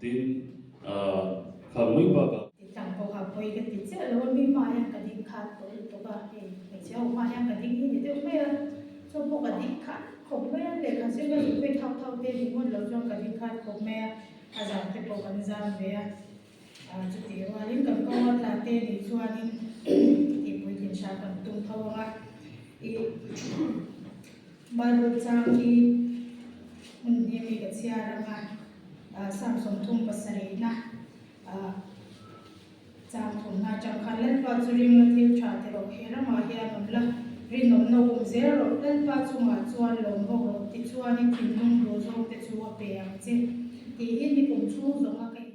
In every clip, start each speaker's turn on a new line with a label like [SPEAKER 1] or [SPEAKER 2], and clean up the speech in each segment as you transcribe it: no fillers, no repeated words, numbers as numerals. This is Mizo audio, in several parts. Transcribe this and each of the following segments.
[SPEAKER 1] Tin, kha mai bakah.
[SPEAKER 2] Ti tlang pawh kha pawi ka ti chiah lo a, mi hmaah hian ka ding khat tawh lutuk a, hei hmeichhe ho hmaah hian ka ding hi ni deuh mai a, chu pawh ka ding khat khawp mai a, lehkha zir ka zuk phei thau thau te ni ngawt lo chuan ka ding khat khawp mai a, a zan te pawh kan zam ve a, chutih rualin kan ko a tla te nih chuanin tihpuitlin hram kan tum tho ang a, ih Bible chang hi hmun hnih ami ka chhiar ang a. Psalm 37na chang thumna atang khan Lalpa chu ringna thil tha ti rawh, he ramah hian awm la, rinawmna um zel rawh, Lalpa chungah chuan lawm bawk rawh, tichuan i thinlung duh zawng te chu a pe ang che, tiin i kum chhung zawnga ka in.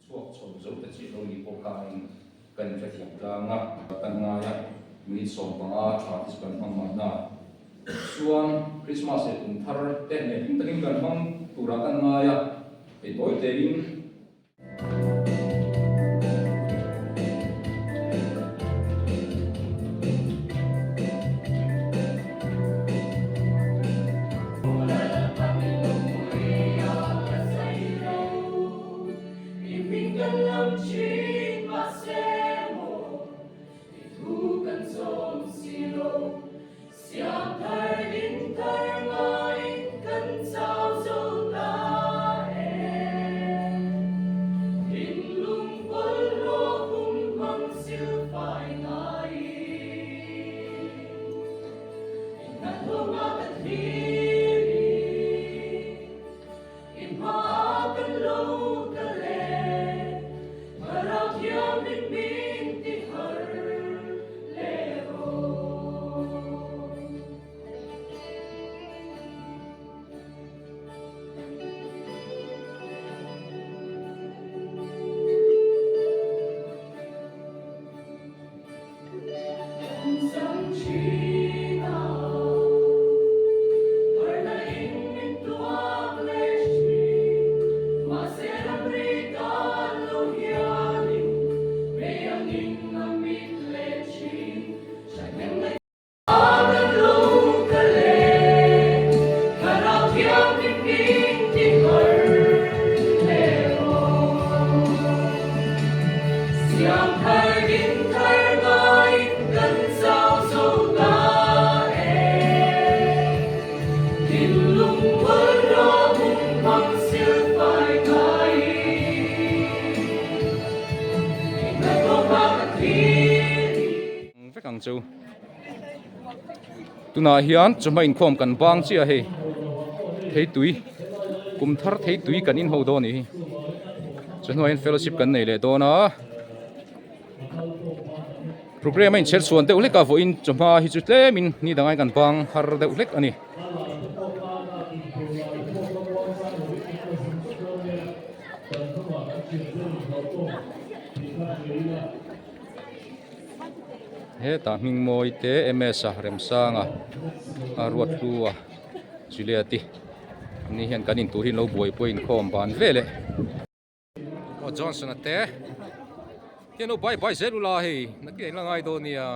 [SPEAKER 3] Chhuak chho zo te chiah lo ni pawh khain kan hrethiam tlang a, kan ngai a, minute 15 tha te chu kan hmang mahna. Chuan Christmas leh kum thar te nen hlim takin kan hmang turah kan ngai a, hei tawi tein. cheu. Tunah hian chawhma inkhawm kan bang chiah a hei theitui kum thar theitui kan inho dawn a nih hi chawhnuah hian fellowship kan nei leh dawn a program a inchher chhuan deuh hlek a vawiin chawhma hi chu tlemin ni dangah kan bang har deuh hlek a ni. Hetah hming mawi te ms a remsanga a ruat hlu a juliet i ni hian kan intur hi an lo buaipui inkhawm ban vel e aw johnson a te hian lo bye bye zel ula hei nakin a inla ngai dawn nia.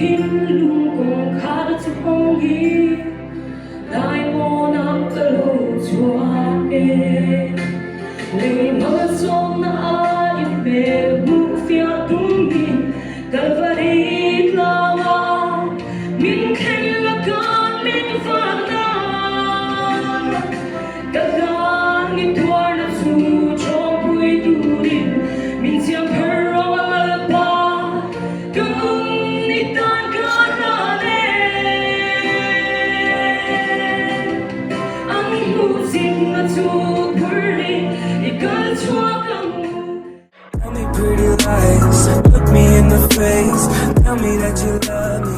[SPEAKER 4] Thinlung kawngkhar chu hawngin dai pawnah ka lo chhuak e. Lei malsawmna a inhmel hmuh fiah tumin Kalvari tlangah min thleng a kan min vahna. Ka tan i tuarna chu chawngpui turin min siam phar rawh a Lalpa, ka nun i tan ka hlan e. An hmuh zinga chu phurhin i kal chhuak ang u.
[SPEAKER 5] Tell me pretty lies, look me in the face. Tell me that you love me.